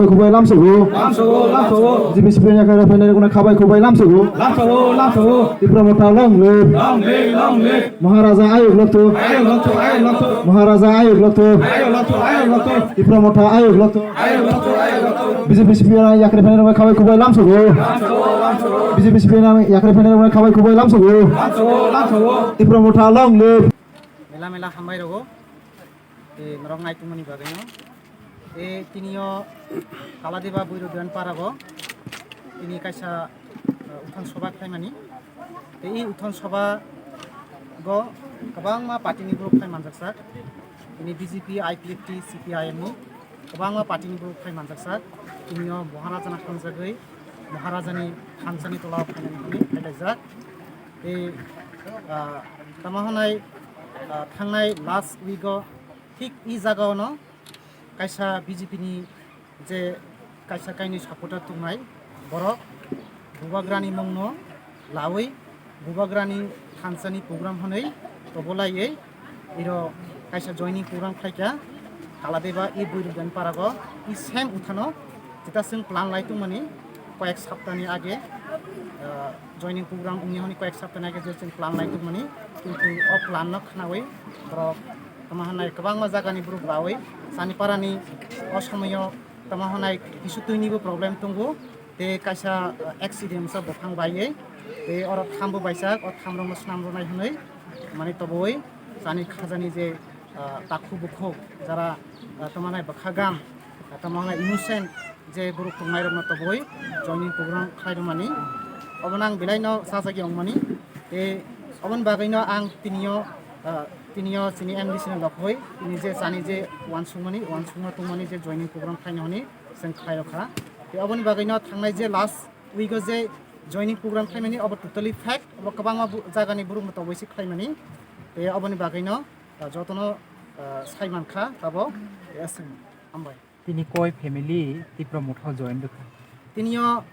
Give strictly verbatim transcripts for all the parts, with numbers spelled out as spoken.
Khubai lamsogo. Lamsogo, lamsogo. B J P C P M ni yakarwi phainai rokno khabai khubai lamsogo. Lamsogo, lamsogo. Tipra Motha long live. Long live, long live. Maharaja ayuk lokto. Ayuk lokto, ayuk lokto. Maharaja ayuk lokto. Ayuk lokto, ayuk lokto. Tipra Motha ayuk lokto. Ayuk lokto, ayuk lokto. B J P C P M ni yakarwi phainai rokno khabai khubai lamsogo. Lamsogo, lamsogo. B J P C P M ni yakarwi phainai rokno khabai khubai lamsogo. Lamsogo, lamsogo. Tipra Motha long live. Mela mela hambai rogo. Tei norok naitongmani bagwino. Tei tinio Kaladeba Boiru Doyan Parago tini kaisa, uh, uthon soba khlaimani. Tei i uthon soba go kwbangma party ni borok phai manjaksak. Tini B J P, I P F T, C P I M ni kwbangma party ni borok phai manjaksak. Tinio Maharaja no hamjagwi Maharaja ni thansa ni tola o phainani hwnwi phailaijak. Tei, ah, tamo hwnai, ah, thangnai last week o thik i jaga o no kaisa B J P ni je kaisa kainwi supporter tongnai borok Bubagrani mungno lawi Bubagrani thansani program hwnwi tobolaiwi iro kaisa joining program khlaikha Kaladeba i Boiru Doyan Parago i same uthano jeta chwng plan lai tongmani koyek saptani age, ah, joining program wngya hwnwi koyek saptani age je chwng plan lai tongmani kintu o plan no khnawi borok tamo hwnai kwbangma jagani borok lawi Chaniparani o somoyo tamo hwnai kisu twinibo problem tongo. Tei kaisa, ah, accident sa buphang baiwi tei oro thambo baisa o thamrokno swnamrwnai hwnwi mani toboi chani khajani je, ah, takhu bukhuk jara, ah, tamo hwnai bwkha gam, ah, tamo hwnai innocent je borok tongnairokno toboi joining program khlairwmani obono ang belaino sajagwi wngmani. Tei oboni bagwino ang tinio, ah, tinio chini M D C ni lokhoi tini je chani je uansukmani uansukma tongmani je joining program khlaina hwnwi chwng khlairokha. Tei oboni bagwino thangnai je last week o je joining program khlaimani obo totally fake, obo kwbangma bu-, jagani borokno toboi se khlaimani. Tei oboni bagwino, ah, jotono, ah, sai mankha tabok. Yes, hambai. Tini koi family Tipra Motha join rwkha? Tinio,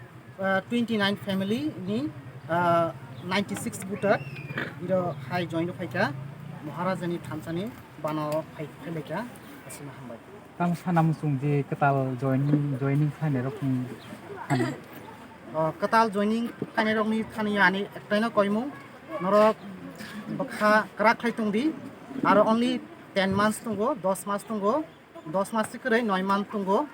ah, twenty nine family ni, ah, ninety six voter iro hai join rwkhaikha Maharaja ni thansani bana o phai, phailaikha. Asima hambai. Tamo sana muchung je kwtal joining, joining khlainai rokni thani? O, kwtal joining khlainai rokni thani ani ektaino koimung, norok bwkha kwrak khlai tongdi, aro only ten months tongo, dos mas tongo, dos mas se kwrwi noi man tongo.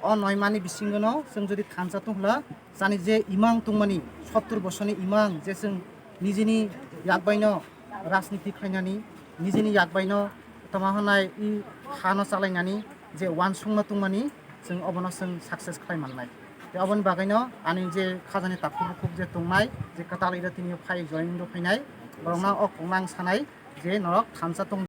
O noi manni bisingono chwng jodi thansa tongla, chani je imang tongmani, sottur bosorni imang je chwng nijini yakbaino rajniti khlainani, nijini yakbaino tamo hwnai i hano chalainani je uansukma tongmani, chwng obono chwng success khlai mannai. Tei oboni bagwino ani je khajani takhuk bukhuk je tongnai, je kwtal ira tini phai join rw phainai, borokno o kokno ang sanai je norok thansa tong